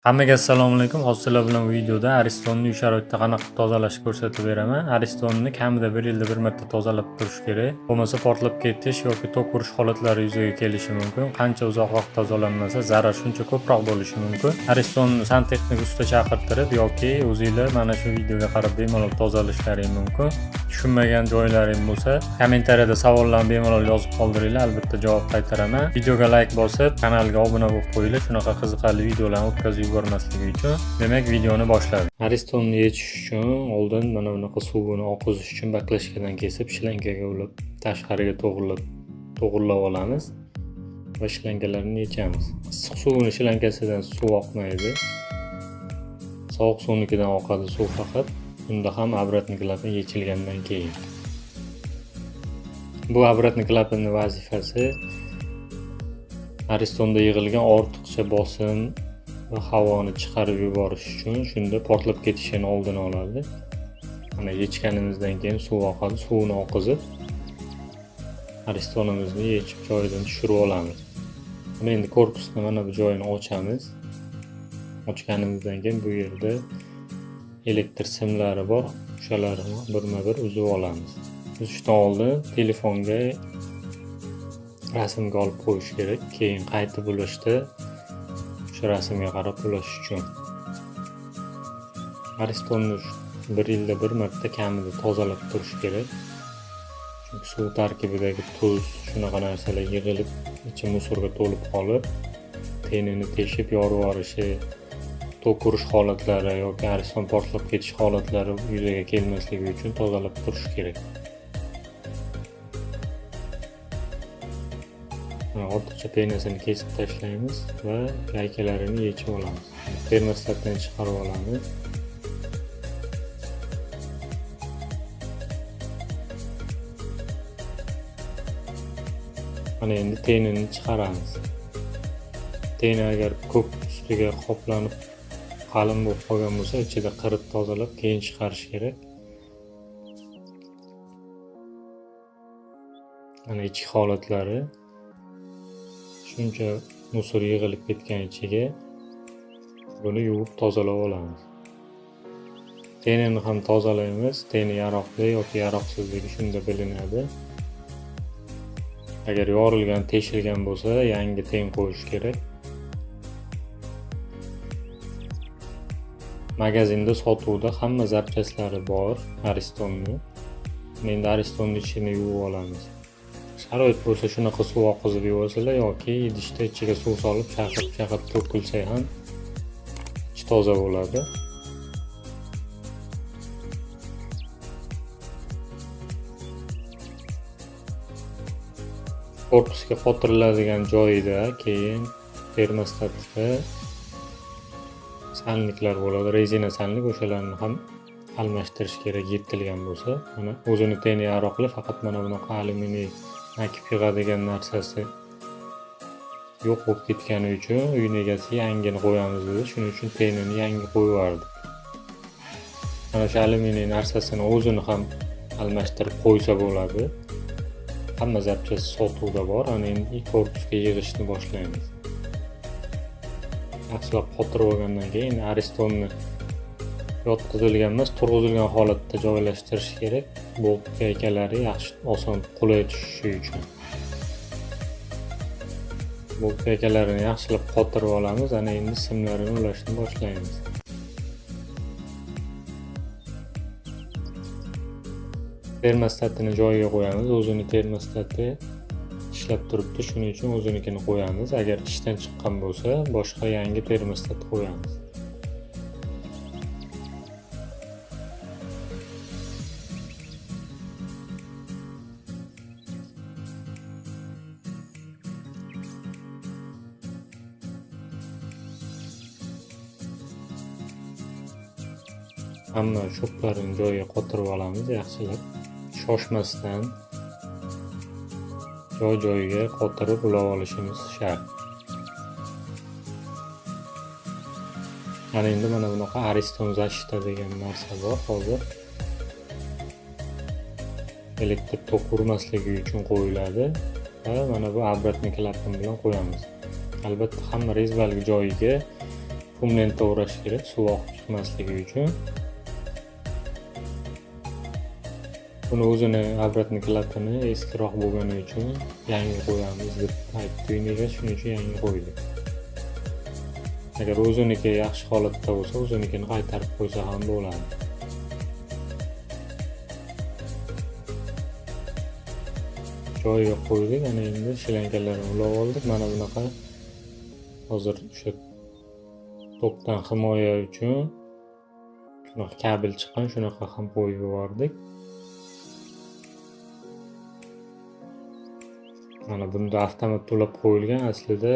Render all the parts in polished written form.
Hammaga assalomu alaykum. Hozir sizlar bilan videoda Aristonni uy sharoitida qanaqa tozalashni ko'rsatib beraman. Aristonni kamida 1 yilda bir marta tozalab turish kerak. Bo'lmasa portlab ketish yoki tok urish holatlari yuzaga kelishi mumkin. Qancha uzoq vaqt tozalanmasa, zarar shuncha ko'proq bo'lishi mumkin. Aristonni santexnik usta chaqirtirib yoki o'zinglar mana shu videoga qarab bemalol tozalashlaring mumkin. Tushunmagan joylaring bo'lsa, kommentariyada savollarni bemalol yozib qoldiringlar, albatta javob qaytaraman. Videoga like bosib, kanalga obuna bo'lib qo'yinglar, shunaqa qiziqarli videolarni o'tkazib yubormasligi uchun. Demak, videoni boshladik. Aristonni yechish uchun oldin mana bunaqa suvini oqizish uchun baklashkadan kesib shlankaga ulab tashqariga to'g'rilab olamiz va shlankalarni yechamiz. Issiq suvini shlankasidan suv oqmaydi. Sovuq suvnikidan oqadi suv faqat. Bunda ham обратный klapan yechilgandan keyin. Bu обратный klapanning vazifasi Aristonda yig'ilgan ortiqcha bosim va havoni chiqarib yuborish uchun, shunda portlab ketishini oldini oladi. Mana yechganimizdan keyin suv oqadi, suvni oqizib Aristonimizni yechib joyidan tushirib olamiz. Mana endi korpusni mana bu joyini ochamiz. Ochganimizdan keyin bu yerda elektr simlari bor, o'shalarni birma-bir uzib olamiz. Uzishdan oldin telefonga rasmga olib qo'yish kerak, keyin qaytib ulashda o'sha rasmga qarab ulash uchun. Aristonni 1 yilda bir marta kamida tozalab turish kerak. Chunki suv tarkibidagi tuz, shunaqa narsalar yig'ilib, ichi musorga to'lib qolib, tenini teshib yorib yuborishi, tok urish holatlari yoki Ariston portlab ketish holatlari yuzaga kelmasligi uchun tozalab turish kerak. Mana ortiqcha penasini kesib tashlaymiz va gaykalarini yechib olamiz. Termostatdan chiqarib olamiz. Mana endi tenini chiqaramiz. Teni agar ko'p ustiga qoplanib qalin bo'lib qolgan bo'lsa, ichida qirib tozalab keyin chiqarish kerak. Mana ichki holatlari shuncha musor yig'ilib ketgan ichiga, buni yuvib tozalab olamiz. Tenini ham tozalaymiz. Teni yaroqli yoki yaroqsizligi shunda bilinadi. Agar yorilgan, teshilgan bo'lsa, yangi ten qo'yish kerak. Magazinda sotuvda hamma zapchaslari bor Aristonni. Endi Aristonni ichini yuvib olamiz. Sharoit bo'lsa shunaqa suv oqizib yuvasizlar yoki idishda ichiga suv solib chaqib-chaqib to'kilsa ham ichi toza bo'ladi. Korpusga qotiriladigan joyida keyin termostatda salniklar bo'ladi, rezina salnik, o'shalarni ham almashtirish kerak yetilgan bo'lsa. Mana o'zini teni yaroqli, faqat mana bunaqa alyuminiy nakib yig'adigan narsasi yo'q bo'lib ketgani uchun uyning egasi yangini qo'yamiz dedi. Shuning uchun tenini yangi qo'yib yubordik. Mana shu alyuminiy narsasini o'zini ham almashtirib qo'ysa bo'ladi. Hamma zapchasi sotuvda bor. Ana endi korpusga yig'ishni boshlaymiz. Yaxshilab qotirib olgandan keyin endi Aristonni yotqizilgan emas, turg'izilgan holatda joylashtirish kerak. Bolt gaykalari yaxshi, oson, qulay tushishi uchun. Bolt gaykalarini yaxshilab qotirib olamiz. Ana endi simlarini ulashni boshlaymiz. Termostatini joyiga qo'yamiz. O'zini termostati ishlab turibdi, shuning uchun o'zinikini qo'yamiz. Agar ishdan chiqqan bo'lsa, boshqa yangi termostat qo'yamiz. Hamma cho'plarini joyiga qotirib olamiz yaxshilab, shoshmasdan joy-joyiga qotirib ulab olishimiz shart. Mana endi mana bunaqa Ariston защита degan narsa bor hozir. Elektr tok urmasligi uchun qo'yiladi va mana bu обратный klapan bilan qo'yamiz. Albatta hamma rezbalik joyiga Fum lenta o'rash kerak, suv oqib chiqmasligi uchun. Buni o'zini обратный klapani eskiroq bo'lgani uchun yangi qo'yamiz deb aytdi uyni egasi, shuning uchun yangi qo'ydik. Agar o'ziniki yaxshi holatda bo'lsa, o'zinikini qaytarib qo'ysa ham bo'ladi. Joyiga qo'ydik, ana endi shlankalarni ulab oldik. Mana bunaqa hozir o'sha tokdan himoya uchun shunaqa kabel chiqqan, shunaqa ham qo'yib yubordik. Mana bunda avtomat ulab qo'yilgan, aslida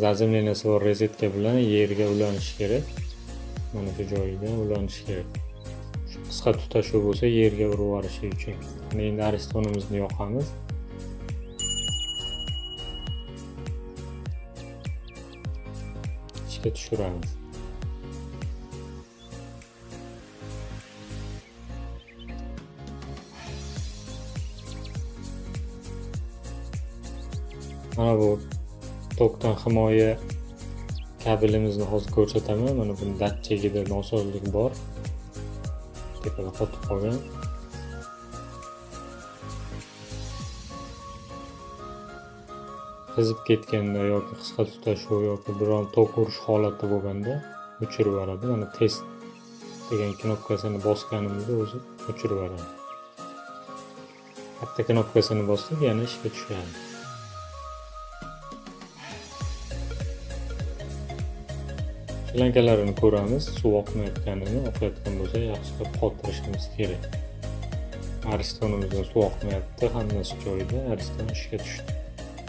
zazimleniyasi bor rozetka bilan yerga ulanishi kerak. Mana shu joyiga ulanishi kerak. Shu qisqa tutashuv bo'lsa yerga urib yuborishi uchun. Mana endi Aristonimizni yoqamiz. Ishga tushiramiz. Mana bu tokdan himoya kabelimizni hozir ko'rsataman. Mana buni datchigida nosozlik bor. Tepada qotib qolgan. Qizib ketganda yoki qisqa tutashuv yoki biron tok urish holati bo'lganda o'chirib yuboradi. Mana test degan knopkasini bosganimizda o'zi o'chirib yuboradi. Katta knopkasini bossak yana ishga tushadi. Shlankalarini ko'ramiz, suv oqmayotganini, oqayotgan bo'lsa yaxshilab qotirishimiz kerak. Aristonimizdan suv oqmayapti, hammasi joyida, Ariston ishga tushdi.